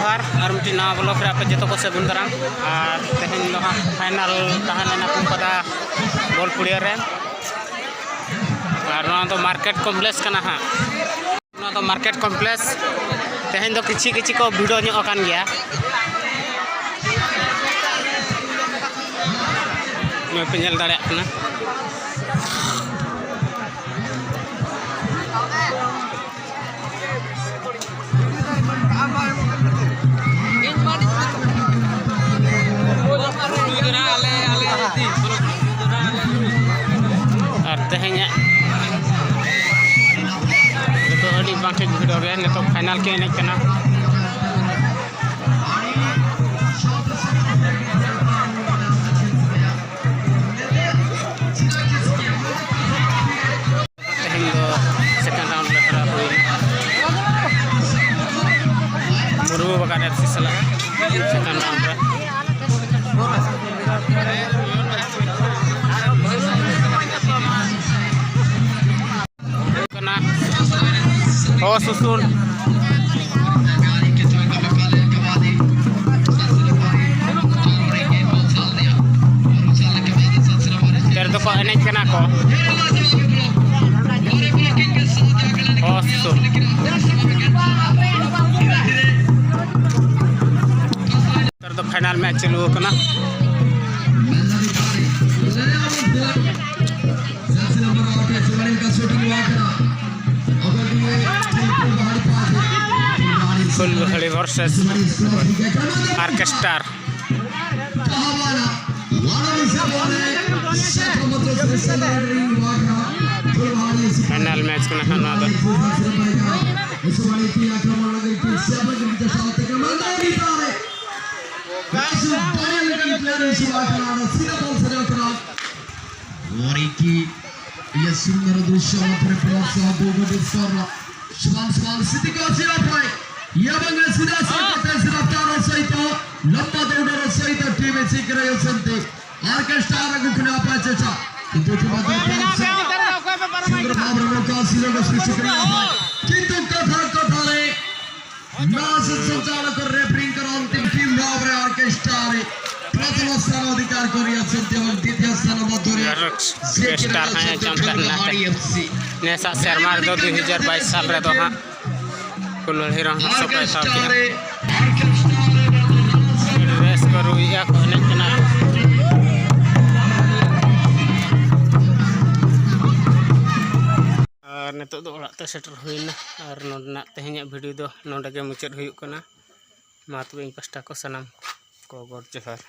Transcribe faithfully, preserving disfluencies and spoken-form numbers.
ᱟᱨ ᱟᱨ ᱢᱤᱫᱴᱤᱡ ᱱᱟᱣᱟ ᱵᱞᱚᱜ ᱨᱮ ᱟᱯᱮ ᱡᱚᱛᱚ ᱠᱚ ᱥᱟᱹᱜᱩᱱ ᱫᱟᱨᱟᱢ᱾ ᱟᱨ ᱛᱮᱦᱮᱧ ᱫᱚ ᱦᱟᱸᱜ ᱯᱷᱟᱭᱱᱟᱞ ᱛᱟᱦᱮᱸ ᱞᱮᱱᱟ ᱠᱳᱞᱠᱟᱛᱟ ᱵᱚᱞ ᱯᱩᱲᱤᱭᱟᱹ ᱨᱮ᱾ ᱟᱨ ᱱᱚᱣᱟ ᱫᱚ ᱢᱟᱨᱠᱮᱴ ᱠᱚᱢᱯᱞᱮᱠᱥ ᱠᱟᱱᱟ ᱦᱟᱸᱜ᱾ ᱱᱚᱣᱟ ᱫᱚ ᱢᱟᱨᱠᱮᱴ ᱠᱚᱢᱯᱞᱮᱠᱥ᱾ ᱛᱮᱦᱮᱧ ᱫᱚ ᱠᱤᱪᱷᱤ ᱠᱤᱪᱷᱤ ᱠᱚ ᱵᱷᱤᱲᱚ ᱧᱚᱜ ᱟᱠᱟᱱ ᱜᱮᱭᱟ᱾ ᱱᱚᱜᱼᱚᱭ ᱯᱮ ᱧᱮᱞ ᱫᱟᱲᱮᱭᱟᱜ ᱠᱟᱱᱟ᱾ ᱟᱨ ᱛᱮᱦᱮᱧᱟᱜ ᱱᱤᱛᱚᱜ ᱟᱹᱰᱤ ᱵᱟᱝ ᱴᱷᱤᱠ ᱵᱷᱤᱲ ᱜᱮ, ᱱᱤᱛᱚᱜ ᱯᱷᱟᱭᱱᱟᱞ ᱠᱤᱱ ᱮᱱᱮᱡ ᱠᱟᱱᱟ᱾ ᱛᱮᱦᱮᱧ ᱫᱚ ᱥᱮᱠᱮᱱᱰ ᱨᱟᱣᱩᱱᱰ ᱞᱮ ᱠᱷᱮᱞᱟ ᱦᱩᱭᱱᱟ᱾ ᱢᱩᱨᱢᱩ ᱵᱟᱜᱟᱱ ᱮᱯᱷ ᱥᱤ ᱥᱟᱞᱟᱜ ᱥᱮᱠᱮᱱᱰ ᱨᱟᱣᱩᱱᱰ ᱨᱮ᱾ ᱠᱟᱱᱟ᱾ ᱦᱚ ᱥᱩᱥᱩᱱ᱾ ᱛᱮᱨ ᱫᱚᱠᱚ ᱮᱱᱮᱡ ᱠᱟᱱᱟ ᱠᱚ᱾ ᱦᱚ ᱥᱩᱥᱩᱱ᱾ ᱱᱮᱛᱟᱨ ᱫᱚ ᱯᱷᱟᱭᱱᱟᱞ ᱢᱮᱪ ᱪᱟᱹᱞᱩ ᱟᱠᱟᱱᱟ᱾ ᱯᱷᱩᱞᱵᱟᱦᱟᱲᱤ ᱵᱷᱟᱨᱥᱮᱥ ᱚᱨᱠᱮᱥᱴᱟᱨ᱾ ᱯᱷᱟᱭᱱᱟᱞ ᱢᱮᱪ ᱠᱟᱱᱟ ᱦᱟᱸᱜ ᱱᱚᱣᱟ ᱫᱚ᱾ ᱟᱨ ᱤᱧ ᱠᱤ ᱤᱭᱟᱹ ᱥᱩᱱᱫᱚᱨ ᱫᱨᱤᱥᱥᱚ ᱢᱚᱫᱽᱫᱷᱮ ᱨᱮ ᱯᱞᱟᱥ ᱥᱟᱶ ᱫᱩ ᱜᱳᱴᱤ ᱥᱚᱨ ᱥᱚᱢᱟᱱ ᱥᱚᱢᱟᱱ ᱥᱛᱷᱤᱛᱤ ᱠᱚ ᱟᱥᱤᱨ ᱟᱯᱟᱭ᱾ ᱤᱭᱟᱹ ᱵᱟᱝ ᱥᱤᱫᱷᱟ ᱥᱮᱫ ᱠᱟᱛᱮ ᱥᱤᱫᱷᱟ ᱛᱟᱨ ᱥᱚᱦᱤᱛ ᱞᱚᱢᱵᱟ ᱫᱟᱹᱣᱲᱟᱹ ᱥᱚᱦᱤᱛ ᱴᱤᱢ ᱮ ᱥᱤᱠᱨᱟᱭ ᱥᱮᱱᱛᱮ ᱚᱨᱠᱮᱥᱴᱨᱟ ᱟᱹᱜᱩ ᱠᱷᱚᱱ ᱟᱯᱟᱭ ᱪᱮᱪᱟ᱾ ᱠᱤᱱᱛᱩ ᱪᱮᱛᱟ ᱫᱚ ᱯᱞᱟᱥ ᱥᱟᱶ ᱥᱩᱱᱫᱚᱨ ᱵᱷᱟᱵᱽ ᱨᱮ ᱢᱚᱠᱟ ᱥᱤᱨᱚ ᱠᱚ ᱥᱨᱤᱥᱴᱤ ᱠᱟᱱᱟ᱾ ᱠᱤᱱᱛᱩ ᱠᱟᱛᱷᱟ ᱠᱟᱛᱷᱟ ᱨᱮ ମ୍ୟାଚ ସଞ୍ଚାଳକ ରେଫରିଙ୍କର ଅନ୍ତିମ ଟିମ୍ ଭାବରେ ଅର୍କେଷ୍ଟ୍ରାରେ ପ୍ରଥମ ସ୍ଥାନ ଅଧିକାର କରି ଆସନ୍ତି ଏବଂ ଦ୍ୱିତୀୟ ସ୍ଥାନ ମଧ୍ୟରେ ଅର୍କେଷ୍ଟ୍ରା ପାଇଁ ᱪᱟᱢᱯᱤᱭᱟᱱ ᱱᱮᱥᱟᱜ ᱥᱮᱨᱢᱟ ᱨᱮᱫᱚ ᱫᱩᱭ ᱦᱟᱡᱟᱨ ᱵᱟᱭᱤᱥ ᱥᱟᱞ ᱨᱮᱫᱚ ᱦᱟᱸᱜ ᱠᱩᱞᱟᱹᱲᱤ ᱨᱮᱦᱚᱸ ᱦᱟᱸᱥᱚ ᱠᱚ ᱮᱛᱚᱦᱚᱵ ᱠᱮᱫᱟ᱾ ᱨᱮᱥ ᱠᱚ ᱨᱩᱭᱮᱫᱼᱟ ᱠᱚ, ᱮᱱᱮᱡ ᱠᱟᱱᱟ ᱠᱚ᱾ ᱟᱨ ᱱᱤᱛᱚᱜ ᱫᱚ ᱚᱲᱟᱜ ᱛᱮ ᱥᱮᱴᱮᱨ ᱦᱩᱭᱱᱟ᱾ ᱟᱨ ᱱᱚᱰᱮᱱᱟᱜ ᱛᱮᱦᱮᱧᱟᱜ ᱵᱷᱤᱰᱤᱭᱳ ᱫᱚ ᱱᱚᱰᱮ ᱜᱮ ᱢᱩᱪᱟᱹᱫ ᱦᱩᱭᱩᱜ ᱠᱟᱱᱟ᱾ ᱢᱟ ᱛᱚᱵᱮ ᱤᱧ ᱯᱟᱥᱴᱟ ᱠᱚ ᱥᱟᱱᱟᱢ ᱠᱚ ᱜᱚᱰ ᱡᱚᱦᱟᱨ᱾